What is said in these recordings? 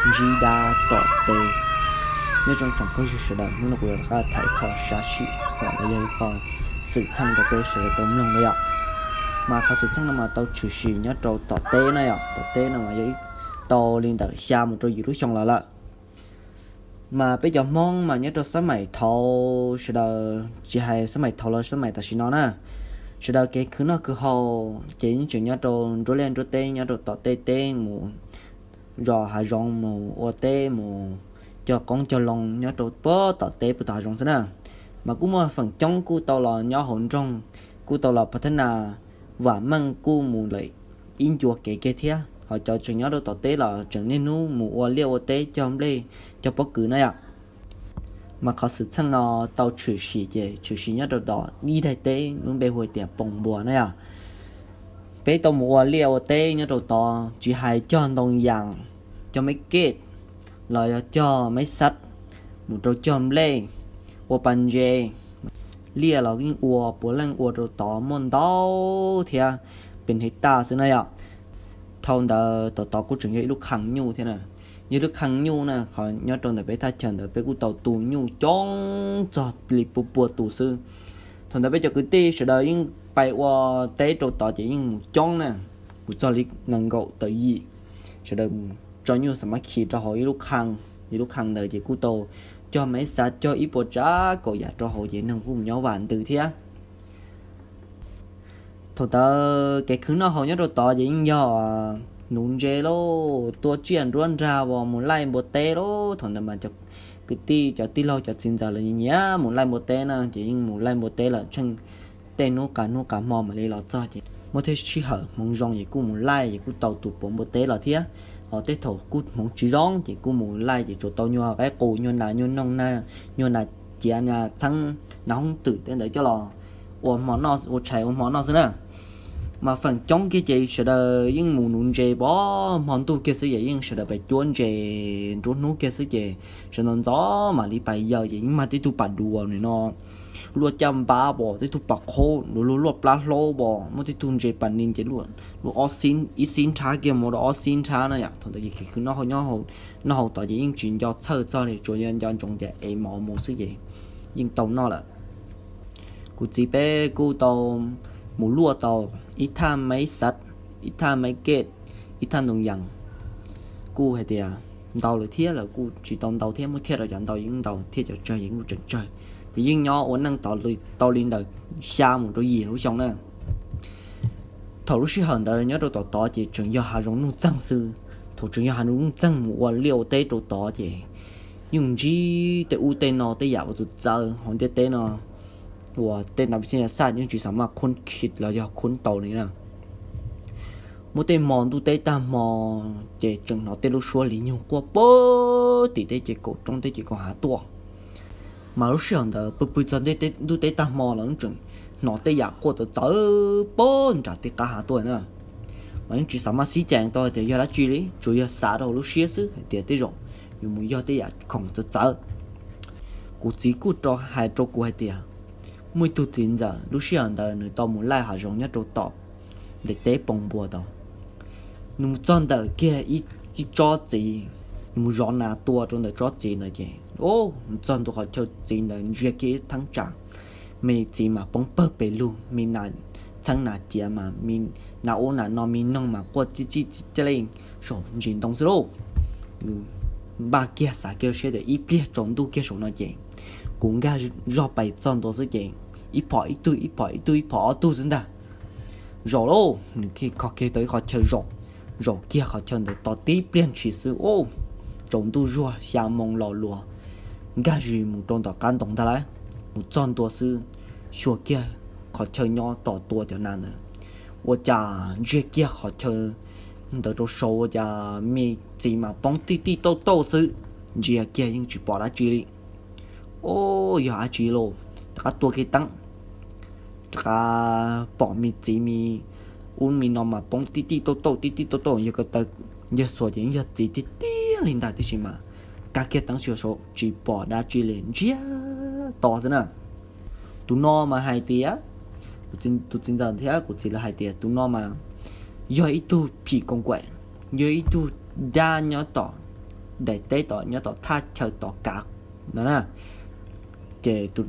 ntsib dab tom teb. Nyob zoo tsoom phooj ywg sawv daws, hnub no kuv yuav rov qab tham ib qho sab sim uas yog ib qho xwm txheej rau peb sawv daws tau mloog na yom. Mas qhov xwm txheej no mas tau tshwm sim nyob rau tom teb na yom, tom teb no mas yog ib tau li ntawm xya mus rau yim lub xyoo los lawm. Mas peb cov Hmoob mas nyob rau xab maim thaud, sawv daws tsis hais xab maim thaud los xab maim tam sim no na, sawv daws kev khwv noj khwv haus ces yeej tseem nyob rau nruab liaj nruab teb, nyob rau tom tej teb mus zos hav zoov, mus ua teb, mus cog qoob cog loo nyob rau puag tom teb puag tom hav zoov xwb na. Mas kuj muaj feem coob kuj tau los nyob hauv nroog, kuj tau los pov thab nas vam meej kuj mus lawm ib ncua kev kiag thiab. Ho cov tseem nyob rau tom teb los tseem niaj hnub mus ua liaj ua teb cog nplej cog pob kws na yom. Mas qhov xwm txheej no tau tshwm sim ces tshwm sim nyob rau tom ib daim teb lub npe hu tias Poos Npua na yom. Peb tau mus ua liaj ua teb nyob rau tod, tsis hais cog ntoo yas, cog maiv kej, los yog cog maiv xav, mus rau cog nplej, ua pas ntses, liaj los yeej ua, puav leej ua rau tod muaj ntau thiab, pes hais taj xwb na yom. Dhau ntawd tom tod kuj tseem yog ib lub qhee nyuj thiab na. Yog lub qhee nyuj na, qhov nyob rau ntawm peb thaj chaw ntawd peb kuj tau tu nyuj coob txog li pua pua tus xwb. Thaum ntawd peb cov kwv tij sawv daws yeej pais ua teb rau tod ces yeej mus coob na, mus txog li nees nkaum tawm yim, sawv daws mus tso nyuj xa mab khi rau hauv ib lub qhee. Ib lub qhee ntawd ces kuj tau cog maiv xav, cog ib puas tsav kaum yam rau hauv ces neeg kuj mus nyob vam ntws thiab. Thaum ntawd kev khwv noj haus nyob rau tod ces yeej yog nuv ntses lauj, tua tsiaj nruab nrag uas mus laij npua teb lauj. Thaum ntawd mas cov kwv tij, cov tij laug, cov txiv ntxawm lawv nyiam mus laij npua teb na, ces yeej mus laij npua teb lawm tsheej tej hnub, qas hnub qas hmo mam li los txog ces muaj tej sij hawm hmoov zoo ces kuj mus laij ces kuj tau tus puav npua teb los thiab. Ho tej thaum kuj hmoov tsis zoo ces kuj mus laij ces tsuas tau nyuag qaib qus, nyuag nas, nyuag noog, nyuag nas ciav, nas txheeb, nas hoob twm tej ntawd coj los ua hmo noj, ua tshais ua hmo noj xwb na. Mas feem coob kiag ces sawv daws yeej mus nuv ntses pom hmo ntuj kiag xwb ces yeej sawv daws pais cuab ntses nruab hnub kiag xwb ces sawv ntxov ntxov mam li pais yaws ces yeej mag tej tug pas duav no, luaj caj npab pom, tej tug pas qhob luaj, luaj plab hlaub pom, muaj tej tug ntses pas ni ces luaj ib xib nrhab kiag mus rau ob xib nrhab na yom. Thaum ntawd ces kev khwv noj haus, noj haus tod ces yeej tsis nco txhawj txog li, tsuas yog nco ntsoov tias ev mov mus xwb ces yeej tau noj lawm. Kuv txiv peb kuj tau mus luaj tau ib thaj maiv xav, ib thaj maiv kej, ib thaj ntoo yas. Kuj hais tias ntau lawm thiab, lawv kuj tsis tau ntau thiab, muab thiaj rau cov ntau yeej ntau thiab, cov tsawg yeej kuj tseem tsawg. Ces yeej nyob ua neej tau li ntawm xya mus rau yim lub xyoo na. Thaum lub sij hawm ntawd nyob rau tom tod ces tseem yog hav zoov nuj txeeg xwb. Thaum tseem yog hav zoov nuj txeeg mus ua liaj ua teb rau tod ces yeej ntsib tej ub tej no tej yam uas txawv txawv hauv ntiaj teb no uas tej nav vi xi na xaj yeej tsis xam maj khuab khi los yog khuab tau li na. Muaj tej hmo ntuj teb tag hmo ces tseem hnov tej lub suab li nyuag quaj puag tim tej ces kaum roob tej ces kaum hav tuaj. Mas lub sij hawm ntawd pw pw txog ntuj teb tag hmo los tseem hnov tej yam quaj txawv txawv puag nram tej qab hav tuaj na. Mas yeej tsis xam maj xib cees tau hais tias yog dab tsi li, tsuas yog xav rau hauv lub siab xwb hais tias tej zaum yuav mus yog tej yam khoom txawv txawv. Kuv txiv kuj rov hais rau kuv hais tias muaj ib tug txiv ntxawm lub sij hawm ntawd nws tau mus laij hav zoov nyob rau tom nplej teb Poos Npua tau. Nws mus txog ntawm kiag ib tsob txiv, nws mus zov nas tua rau ntawm tsob txiv ntawd ces, mus txog ntua qhov chaw txiv ntawd ntsia kiag ib theeb tsam, me txiv mas poob pawg pes lug, me nas txheeb nas ciav mas, nas ub nas no, me noog mas quaj txij txij txij leej saum ntsis ntoo xwb lauj. Npaj kiag xav kiag siab tias ib pliag tsaus ntuj kiag saum no ces kuv nkag zog pais txog ntua xwb ces ib phom ib tug, ib phom ib tug, ib phom ob tug xwb ntag. Zaum lauj, nws kho kiag tau ib qhov chaw zaum, zaum kiag qhov chaw ntawd tos tib pliag ntshis xwb, tsaus ntuj zuag xya moo los luas, nkag zis mus rau tom qab ntoo ntag lauj. Mus txog ntua xwb, xyuas kiag qhov chaw nyob tos tua cov nas ntawd, ua cas ntsia kiag qhov chaw ntawd rau saud ua cas me txiv mas poob tij tij tauj tauj xwb, ntsia kiag yeej tsis pom dab tsi li. Ub, yog dab tsi lauj? Rov qab tua kiag teeb, rov qab pom me txiv me ub me no mas poob tij tij tauj tauj tij tij tauj tauj, yog ko taw yawg xuas ces yeej yog txiv tiag tiag li ntag, tiam sis mas nkag kiag teeb xyuas saud tsis pom dab tsi li, ntsiag to xwb na. Tus no mas hais tias, tus txiv ntxawm thiab kuv txiv lawv hais tias tus no mas yog ib tug phim koos kaim, yog ib tug dab nyob tom daim teb tom nyob tom thaj chaw tom kav no na. Ces tus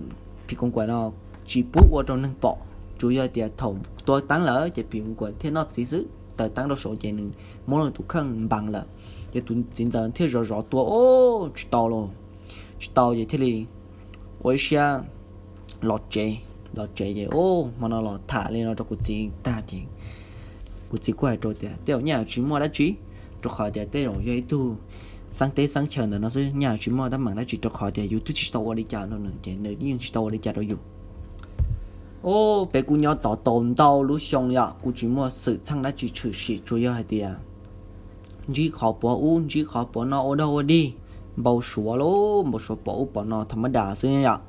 phim koos kuam no tsis pub ua rau neeg pom, tsuas yog tias thaum tua teeb lawm ces phim koos kuam thiaj noj txiv xwb, taws teeb rau saud ces nws muab nws tus kheej npas lawm. Ces tus txiv ntxawm thiaj zov zov tua, o, tsis tau los, tsis tau ces thiaj li ua ib siab los tsev. Los tsev ces, o, hmo no los tham li no rau kuv txiv tag ces kuv txiv kuj hais rau tias tej zaum nyaj tsis muaj dab tsi, rau qhov tias tej zaum yog ib tug xeeb teb xeeb chaw ntawm no xwb, nyaj tsis muaj teeb meem dab tsi, rau qhov tias yus twb tsis tau ua li cas rau nws ces nws yeej tsis tau ua li cas rau yus. O, peb kuj nyob tod tau ntau lub xyoo yom, kuj tsis muaj xwm txheej dab tsi tshwm sim, tsuas yog hais tias ntsib qhov puav ub ntsib qhov puav no ua dog ua dig, npau suav lauj, npau suav pom ub pom no tham ma das xwb yom.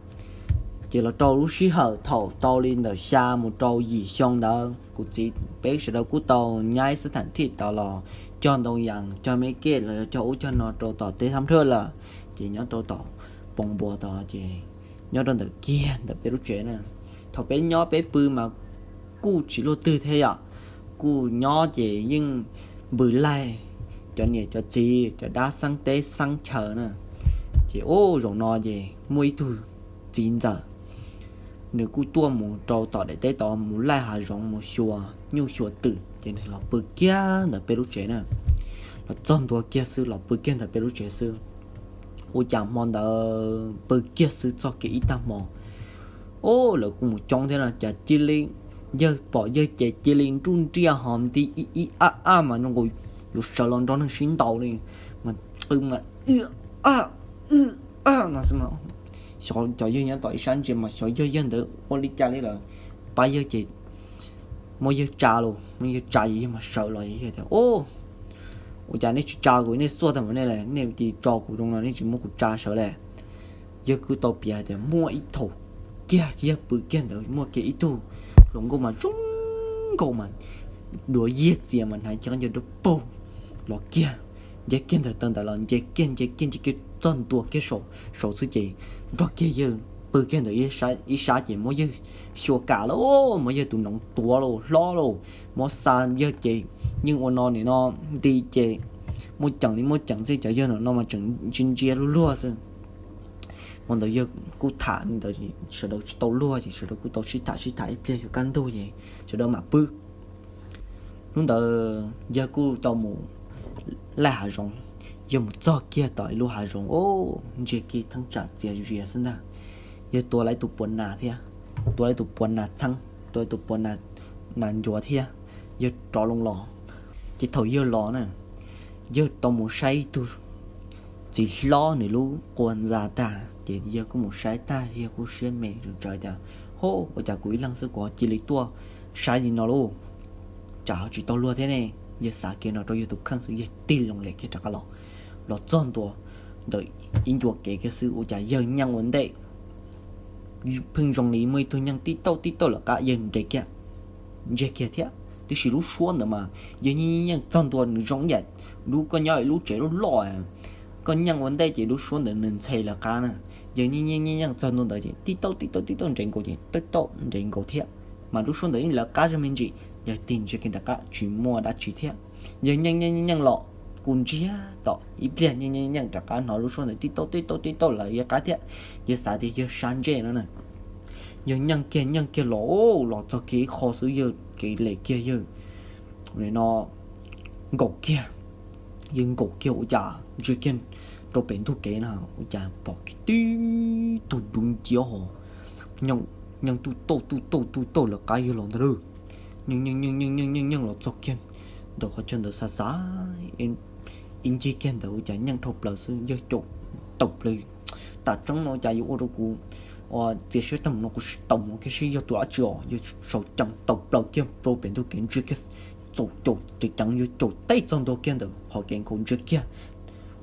Ces los rau lub sij hawm thaum tau li ntawm xya mus rau yim xyoo ntawd, kuv txiv peb sawv daws kuj tau nyaib xab tham thij tod los cog ntoo yas, cog me kej los yog cog ub cog no rau tom teb thab nrhaj lawm. Ces nyob rau tom Poos Npuas tod ces nyob rau ntawm kiag ntawm peb lub tsev na. Thaum peb nyob peb pw mas kuj tsis luaj twg thiab yom, kuj nyob ces yeej npws laig cov niam cov txiv cov dab xeeb teb xeeb chaw na. Ces ub zaum no ces muaj ib tug txiv ntxawm, nws kuj tuaj mus rau tom daim teb tod mus laij hav zoov mus xyuas nyuj xyuas twm ces nws los pw kiag ntawm peb lub tsev na. Los txog ntua kiag xwb los pw kiag ntawm peb lub tsev xwb. Ua cas hmo ntawd pw kiag xwb txog kiag ib tag hmo, o, lawv kuj mus coob thiab no cas cia li yawg pom yawg ces cia li nruj nriaj ho nti ib ib ab ab mas zoo nkaus yuav sawv los nrog neeg sib ntaus li, mas qw mas ib ab ib ab no xwb mas. Xyov cov yawg nyob tom ib sab ntsia mas xyov yawg yawg ntawd ua li cas li lawm. Pab yawg ces muab yawg tsa los, muab yawg tsa ces yawg mas sawv los, yawg tias, o, ua cas nej tsis tsa kuv, nej xuaj tag mus nej, nej cia li tso kuv zoo no nej tsis muab kuv tsa sawv li. Yawg kuj tau piav hais tias muaj ib thaum kiag yawg pw kiag ntawd muaj kiag ib tug hluas nkauj mas zoo nkauj mas duav yiag txias mas hnav cev khaub ncaws dub paug los kiag, nce kiag ntawm taw ntawd los nce kiag nce kiag nce kiag txog ntua kiag saum xwb ces nrog kiag yawg pw kiag ntawd ib sab ces muab yawg xyuas kam lauj, muab yawg tus noov tuav lauj, hlob lauj, muab xa yawg ces yeej ua no nim no nti ces muaj ceem li muaj ceem xwb, cov yawg no mas tseem ntsia ntsia luag luag xwb. Hmo ntawd yawg kuj tham li ntawd, sawv daws tsis tau luag ces sawv daws kuj tau sib tham sib tham ib pliag yuav kaj ntug ces sawv daws mam pw. Hnub ntawd yawg kuj tau mus laij hav zoov, yawg mus txog kiag tom ib lub hav zoov, o, ntsia kiag theeb tsam txias zias xwb ntag. Yawg tua lawm tus puav nas thiab, tua lawm tus puav nas txheeb, tua lawm tus puav nas ncuav thiab, yawg rov loo los. Ces thaum yawg los na, yawg tau mus saib ib tug txiv hlob nws lub qua ntxa tag, ces yawg kuj mus saib tag yawg kuj siab me tseem tsawv tias, ho, ua cas kuv ib leeg xwb kuv cia li tuaj saib li no lauj, tsam ho tsis tau luag thiab ne. Yawg xav kiag no rau yawg tus kheej xwb yawg tig loo lem kiag rov qab los. Los txog ntua ntawm ib ncua kev kiag xwb ua cas yawg nyeej ua ntej, pheej zoo li muaj ib tug nyeej tib tauj tib tauj lawv qab, yawg nres kiag, ntsiag kiag thiab. Tiam sis lub suab ntawd mas yawg nyeej nyeej nyeej txog ntua nws zoo ib yam lub, koj nyob ib lub tsev loj loj, koj nyeej ua ntej ces lub suab ntawd nws ntxhe lawv qab na. Yawg nyeej nyeej nyeej nyeej txog ntua ntawd ces tib tauj tib tauj tib tauj nres nkaus ces tib tauj nres nkaus thiab, mas lub suab ntawd yeej lawv qab zog me ntsis. Yawg tig ntsiag kiag rov qab tsis muaj dab tsi thiab. Yawg nyeej nyeej nyeej nyeej los kuj ntsiag tom ib pliag nyeej nyeej nyeej rov qab hnov lub suab ntawd tib tauj tib tauj tib tauj lawv yawg qab thiab. Yawg xav tias yawg sab ntsej no na. Yawg nyeej kiag nyeej kiag los, los txog kiag ib qho xwb yawg kev lem kiag yawg no nkaum kiag. Yawg nkaum kiag ua cas ntsia kiag rau pem ntug kev na ua cas pom kiag tib tug dub nciab ho nyeej tuj tauj tuj tauj tuj tauj lawv qab yawg los ntag lauj. Nyeej nyeej nyeej nyeej nyeej nyeej nyeej los txog kiag ntawm qhov chaw ntawd xav xav ib ncig kiag ntawd ua cas nyeej dhau plaws xwb yawg caum tawm plaws. Tam tseeb no cas yuav ua rau kuv txias siab tag mus no kuv tsis tau mus kiag seb yog tus dab tsi os. Yawg sawv ceev tawm plaws kiag rau pem ntug kev ntsia kiag, txaus caum ceev ceev yawg caum teb txog ntua kiag ntawm qhov kev nkaus ntsia kiag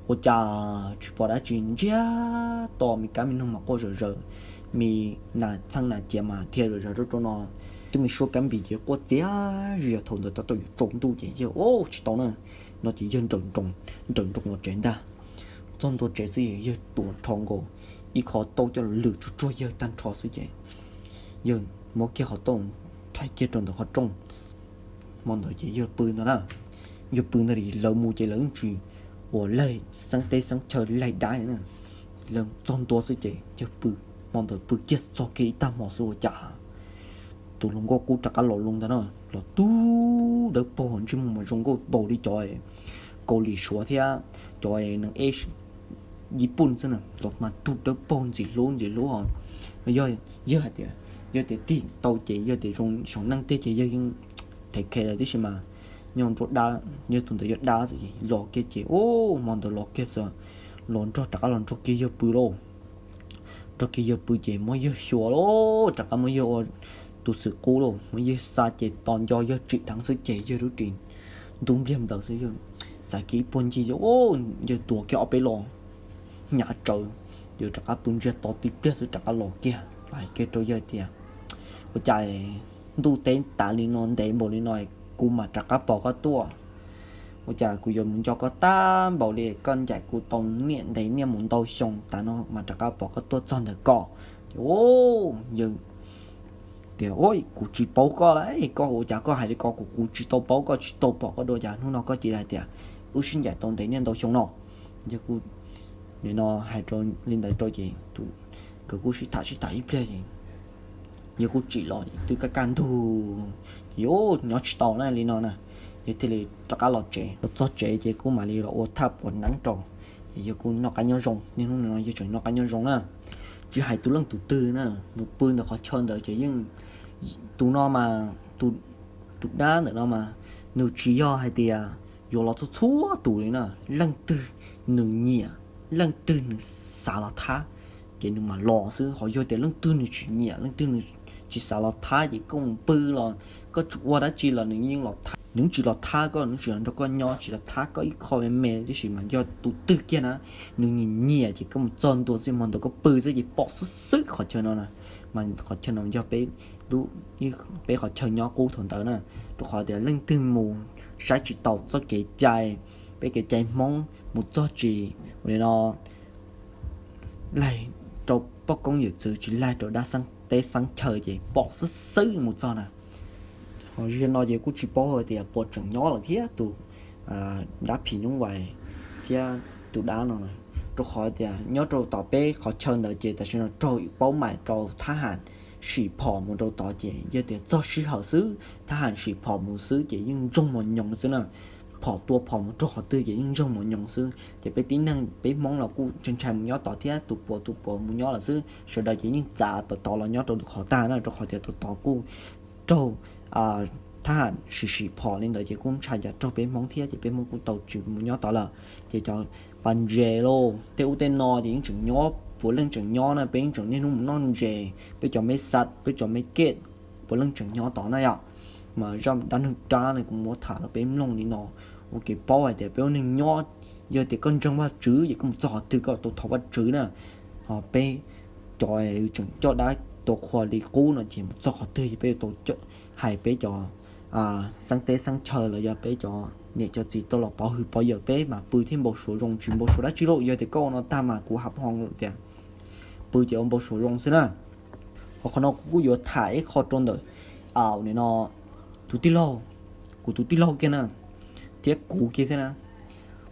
ua cas tsis pom dab tsi, ntsiag to me kab me noog mas quaj zom zaws, me nas txheeb nas ciav mas dhia zom zaws rau rau no, twb me suab kab npis ces quaj txias zi yog thaum ntawd tab tom yuav tsaus ntuj ces yawg, o, tsis tau na, no ces yawg nrawm nroos los tsev ntag. Txog ntua tsev xwb yawg tua nrho nkaus ib qho tauj coj los lwm tsuag tsuag yawg tag nrho xwb ces yawg muab kiag qhov tauj rhais kiag rau ntawm qhov rooj. Hmo ntawd ces yawg pw ntag na, yawg pw ntag li lawv mus ces lawv tsis uas laig xeeb teb xeeb chaw laig dab na, txog ntua xwb ces yawg pw, hmo ntawd pw kiag txog kiag ib tag hmo xwb ua cas tus hluas nkauj qub rov qab los loo ntag na, los tug dawb paug ntsej muag mas zoo nkauj npaum li cov Kaus Lim Suav thiab cov neeg eb Yiv Pun xwb na, los mas tug dawb paug ntxim hlub ntxim hlub os. Yog, yog hais tias, yog tias tig tau ces yog tias zoo saum neej tiag ces yog yeej thev khe lawm tib si mas, nyob nruab dab, yog tus ntawd yog dab xwb ces los kiag ces, hmo ntawd los kiag xwb, los nrog rov qab los nrog kiag yawg pw lauj. Nrog kiag yawg pw ces muab yawg xyuas lauj, rov qab muab yawg ua tus xwm qub lauj, muab yawg xa ces tos nco yawg tsim dheev xwb ces yawg lub ris ntub npliag nplaws xwb, yawg xav kiag ib puag ncig, yawg tuav kiag ob peb lo hnyav tsawv, yawg rov qab pw ntsiag to tib pliag xwb rov qab los kiag los hais kiag rau yawg tias, ua cas ntuj teb tav li no ntev npaum li no kuv mam rov qab pom koj tuaj? Ua cas kuv yuav mus nco koj tag npaum li, koj ncaim kuv tau niaj ntev niaj mus ntau xyoo, tas no mas rov qab pom koj tuaj txog ntawm ko. Ces yawg tias, kuv tsis paub koj lawm, koj ua cas koj hais li ko, kuv, kuv tsis tau paub koj, tsis tau pom koj dua, cas hnub no koj cia li hais tias wb sib ncaim tau ntev niaj ntau xyoo no? Yawg kuj nim no hais li ntawd rau ces nkawd kuj sib tham sib tham ib pliag ces yawg kuj tsim los twb kaj kaj ntug, ces yawg nyob tsis tau na li no na, yawg thiaj li rov qab los tsev. Los txog tsev ces kuj mam li los ua thaj puas neeb rau, ces yawg kuj noj qab nyob zoo, niaj hnub no yawg tseem noj qab nyob zoo na. Tsis hais tus leej tus twg na, mus pw ntawm qhov chaw ntawd ces yeej, tus no mas, tus dab ntawm no mas nws tsis yog hais tias yuav los txhua txhua tus li na, leej twg nws nyiam, leej twg nws xav los thab ces nws mam los xwb, ho yog tias leej twg nws tsis nyiam, leej twg nws tsis xav los thab ces koj mus pw los koj tsis ua dab tsi los nws yeej los thab, nws tsis los thab koj, nws tsis los nrog koj nyob, tsis los thab koj ib qho me me, tiam sis mas yog tus twg kiag na nws nyiam nyiam ces koj mus txog ntua xwb, hmo ntawd koj pw xwb ces pom xwb xwb qhov chaw no na. Mas qhov chaw no yog peb, peb qhov chaw nyob qub thaum ntawd na, rau qhov tias leej twg mus saib tsis taus txoj kev cai, peb kev cai Hmoob mus txog tsis ua li no laig rau poj koob yawm txwv, tsis laig rau dab xeeb teb xeeb chaw ces pom xwb xwb mus txog na. Ho zaum no ces kuj tsis paub hais tias puas tseem nyob lawm thiab tus dab phim nyuj vais thiab tus dab no, rau qhov tias nyob rau tom peb qhov chaw ntawd ces tam sim no raug paub mais rau thab ham sim phom mus rau tod ces yog tias txog sij hawm xwb thab ham sim phom mus xwb ces yeej ntsoog mos nyoos xwb na. Phom tua phom mus raug qhov twg ces yeej ntsoog mos nyoos xwb ces peb tib neeg peb Hmoob los kuj ntshai ntshai mus nyob tod thiab, tus puas tus puas mus nyob lawm xwb, sawv daws ces yeej txav tod tod los nyob rau qhov tag na, rau qhov tias tod tod kuj raug thab ham sim sim phom li ntawd ces kuj ntshai cas raug peb Hmoob thiab ces peb Hmoob kuj tau tsis mus nyob tod lawm. Ces cov pas ntses lauj tej ub tej no ces yeej tseem nyob, puav leej tseem nyob na, peb yeej tseem niaj hnub mus noj ntses, peb cov me xav, peb cov me kej, puav leej tseem nyob tod na yom. Mas zaj dab neeg dab ne kuv muab tham rau peb mloog li no ua kev paub hais tias peb ua neeg nyob, yog tias koj ntseeg Vajtswv ces koj mus txog qhov twg koj tau thov Vajtswv na. Ho peb cov tseem coj dab tua qhua li qub no ces mus txog qhov twg ces peb tau hais peb cov xeeb teb xeeb chaw los yog peb cov niam cov txiv tau los pov hwm pov yawm peb mas pw thiab npau suav zoo, tsis npau suav dab tsi lauj. Yog tias koj ua no tag mas kuv hab hoo tias pw ces ua npau suav zoo xwb na. Ho qhov no kuv kuj yuav tham ib qho rau ntawm, nim no, tus tij laug, kuv tus tij laug kiag na, thiab kuv kiag thiab na,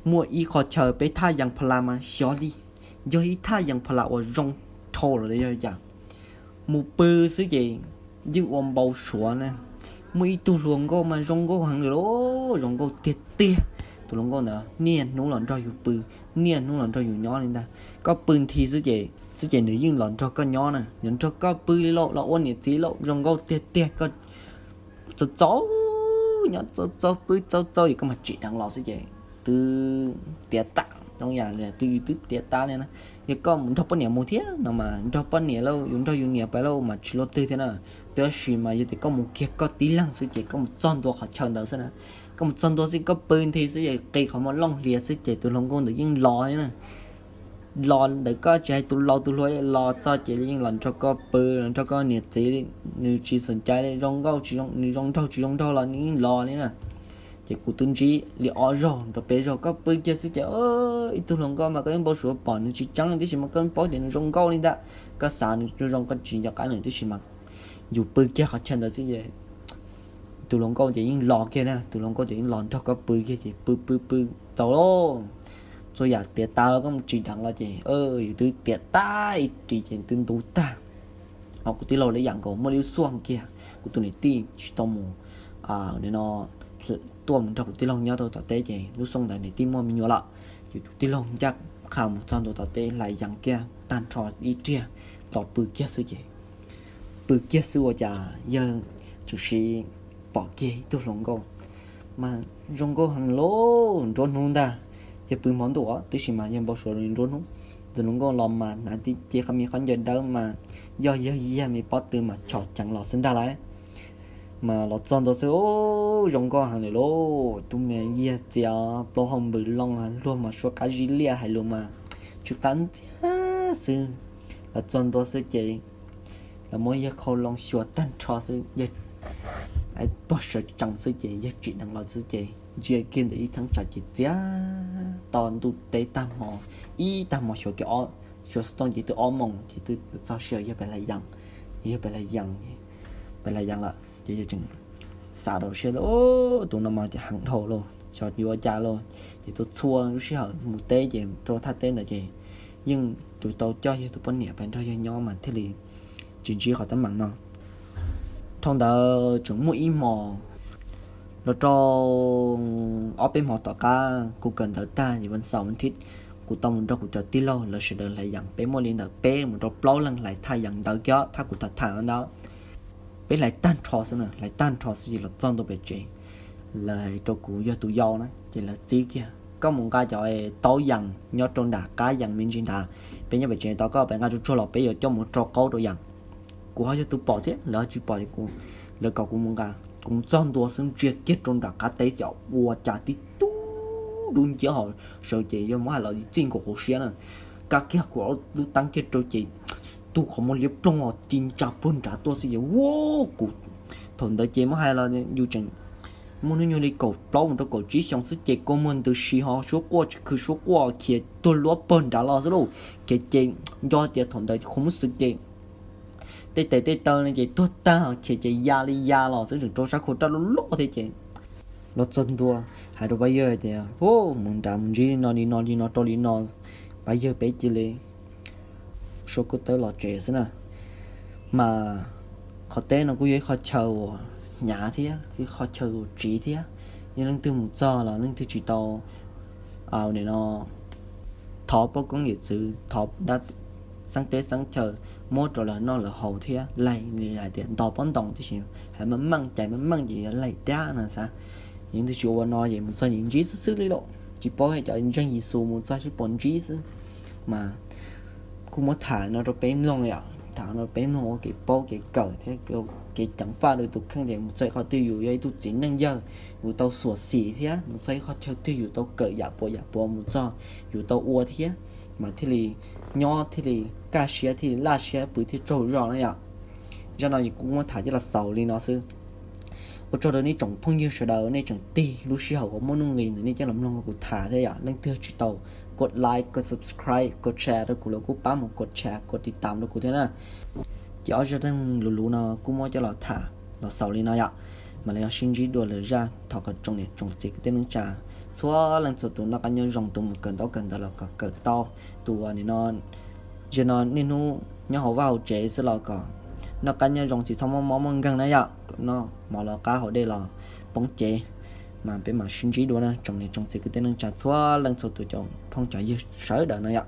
muaj ib qho chaw peb thaj yees pha las mas xyov li yog ib thaj yees pha las uas zoo dhau los yog cas, mus pw xwb ces yeej ua npau suav na. Muaj ib tug hluas nkauj mas zoo nkauj heev li lauj, zoo nkauj tiag tiag. Tus hluas nkauj ntawd niaj hnub los nrog yus pw, niaj hnub los nrog yus nyob li ntag. Koj pw nthi xwb ces, xwb ces nws yeej los nrog koj nyob na, nws nrog koj pw li lauj, los ua niam txiv lauj, zoo nkauj tiag tiag. Koj txaus txaus nyob, txaus txaus pw txaus txaus es koj mas tsim dheev los xwb ces twb tiav tas, zoo yam li twb, twb tiav tas li na. Yog koj mus nrog poj niam mus thiab no mas nrog poj niam lauj, yus nrog yus niam pais lauj mas tsis luaj twg thiab na. Tab sis mas yog tias koj mus kiag koj tib leeg xwb ces koj mus txog ntua qhov chaw ntawd xwb na, koj mus txog ntua xwb koj pw nthi xwb ces qi qhov muag looj hlias xwb ces tus hluas nkauj ntawd yeej los li na. Los ntawm koj tsis hais tus laus tus hluas, los txog ces yeej los nrog koj pw, los nrog koj niam txiv li, nws tsis xom cai li, zoo nkauj tsis zoo, nws zoo nraug tsis zoo nraug los nws yeej los li na. Ces kuv twb ntsib li ob zaug rau peb zaug, koj pw kiag xwb ces ib tug hluas nkauj mas koj yeej npau suav pom nws tsis tseeb li, tiam sis mas koj paub tias nws zoo nkauj li ntag, koj xav nws zoo zoo koj tsis nco qab nws, tiam sis mas yus pw kiag qhov chaw ntawd xwb ces tus hluas nkauj ces yeej los kiag na, tus hluas nkauj ces yeej los nrog koj pw kiag ces pw pw pw txaus lauj. txhua yam tiav tas los koj mus ris deev los ces yus twb tiav tas ib ris ces twb ntub tag. Ho kuv tij laug lawv yam nkaus muaj li lub xuaj kiag, kuv tus niam tij tsis tau mus no tuaj mus nrog kuv tij laug nyob rau tom teb ces lub xuaj ntawd niam tij muaj me nyuam lawm. Ces kuv tij laug ncaj qha mus txog ntua tom teb hlais yees kiag tag nrho ib riag los pw kiag xwb ces pw kiag xwb ua cas yawg tseem sim pom kiag ib tug hluas nkauj mas zoo nkauj heev lauj, nruab hnub ntag. Yawg pw hmo ntuj os, tab sis mas yawg npau suav nruab hnub. Tus hluas nkauj los mas hnav tib ce qhov me qhov ncaws dawb mas yog yawg yag me pob tw mas chom ceev los xwb ntag lauj. Mas los txog ntua xwb, zoo nkauj heev li lauj, tus me yag txias plaub hau npws loo, luag mas suab qab zib liaj, hais lus mas tsw qab ntxiag xwb. Los txog ntua xwb ces los muab yawg qhau loo xyuas tag nrho xwb, yawg pog sawv tsees xwb ces yawg tsim deev los xwb ces ntsia kiag ntawm ib thaj tsam ces txias to ntuj teb tag hmo, ib tag hmo xyuas kiag, xyuas xov tooj ces twb ob moos ces twb txog sij hawm yawg pem hlais yees, yawg pem hlais yees, pem hlais yees lawm ces yawg tseem xav rau siab tias tus no mas ces heev dhau lauj, xyov yuav ua cas lauj. Ces tus txhua lub sij hawm mus teb ces rau thaj teb ntawd ces yeej tus tau coj yawg tus poj niam pem nrog yawg nyob mas thiaj li tsis ntsib qhov teeb meem no. Dhau ntawd tseem muaj ib hmos los rau ob peb hmo tom qab kuv kawm ntawv tag ces vas xaum vas thiv kuv tau mus nrog kuv cov tij laug lawv sawv daws hlais yees, peb muaj li ntawm peb mus rau plaub leeg hlais thaj yees ntawd kiag thaj kuv tham tham no ntawd. Peb hlais tag nrho xwb na, hlais tag nrho xwb ces los txog ntua pem tsev, lawv hais rau kuv yog tus yau na ces lawv txib kiag, koj mus nqa cov taub yees nyob rau nram qab yees me ntsis ntawd, peb nyob pem tsev tos koj, peb nqa tsuag tsuag los peb yuav coj mus rau qaub rau yees. Kuv ho yog tus pom thiab lawv ho tsis pom, lawv kom kuv mus nqa. Kuv mus txog ntua xwb ntsia kiag rau nram qab teb ces ua cas tib tug dub nciab ho sawv ces yog muab hais los txij nkaus hauv siab na, kab kiag kuv lub teeb kiag rau ces tug qhov muag liab ploog os ci ntsa puag nrad tuaj xwb ces ua kuv thaum ntawd ces muab hais los yus tseem muaj hnub nyoog li kaum plaub mus rau kaum tsib xyoo xwb ces kua muag ntws si ho suab quaj tsis khw suab quaj khiav tuag luab pag nrad los xwb lauj. Khiav ces nco tias thaum ntawd qhov muab xwb ces tej tes tej taw no ces tuag tag, khiav ces ya li ya los xwb, tseem rau sab khau raj loj loj thiab ces los txog ntua hais rau pab yawg hais tias mus nrad mus ntsib li no li no li no rau li no, pab yawg peb cia li suab kub tawb los tsev xwb na. Mas qhov teb no kuj yog ib qho chaw uas hnyav thiab ib qho chaw uas tsiv thiab, yog leej twg mus txog los leej twg tsis tau nim no thov pab koob yawm txwv, thov dab xeeb teb xeeb chaw muab rau lawv noj lawv haus thiab laig li hais tias ntog pob ntoo tib si, hais meej meej cais meej meej ces yog laig dab no xav. Yog leej twg tsis ua no ces mus txog ces ntsib xwb xwb li lauj, tsis paub cov ntseeg Yexus mus txog sib pom ntsib xwb. Mas kuj muab tham no rau peb mloog li os, tham no rau peb mloog ua kev paub kev kawm thiab kev ceev faj rau tus kheej tias mus txog qhov twg yus yog ib tug txiv neej yawg, yus tau xuam xim thiab mus txog ib qho chaw twg yus tau kawm yam puas yam puas mus txog yus tau ua thiab, mas thiaj li nyob thiaj li kaj siab thiaj li laj siab pw thiaj tsaug zog na yom. Zaj no kuv muab tham coj los xaus li no xwb. Ua tsaug rau nej tsoom phooj ywg sawv daws nej tseem tig lub sij hawm uas muaj nuj nqis ntawm nej coj los mloog kuv tham thiab yom. Leej twg tsis tau kov like, kov subscribe, kov share rau kuv los kuj pab mus kov share kov tiv tam rau kuv thiab na. Ces ob zaj dab neeg luv luv no kuj muab coj los tham los xaus li no yom. Mam li ho sib ntsib dua lwm zaj, thov kom tsoom niam tsoom txiv kwv tij neej tsa txhua leej txhua tus noj qab nyob zoo, tus mus kawm ntaub kawm ntawv los kom kawm tau, tus nim no zaum no niaj hnub nyob hauv vaj hauv tsev xwb los kom noj qab nyob zoo tsis txhob muaj mob muaj nkeeg na yom, kom noj mov los qab haus dej los poob cev. Mas peb mam sib ntsib dua na tsoom niam tsoom txiv kwv tij neej tsa txhua leej txhua tus cov phooj cov ywg sawv daws no yom.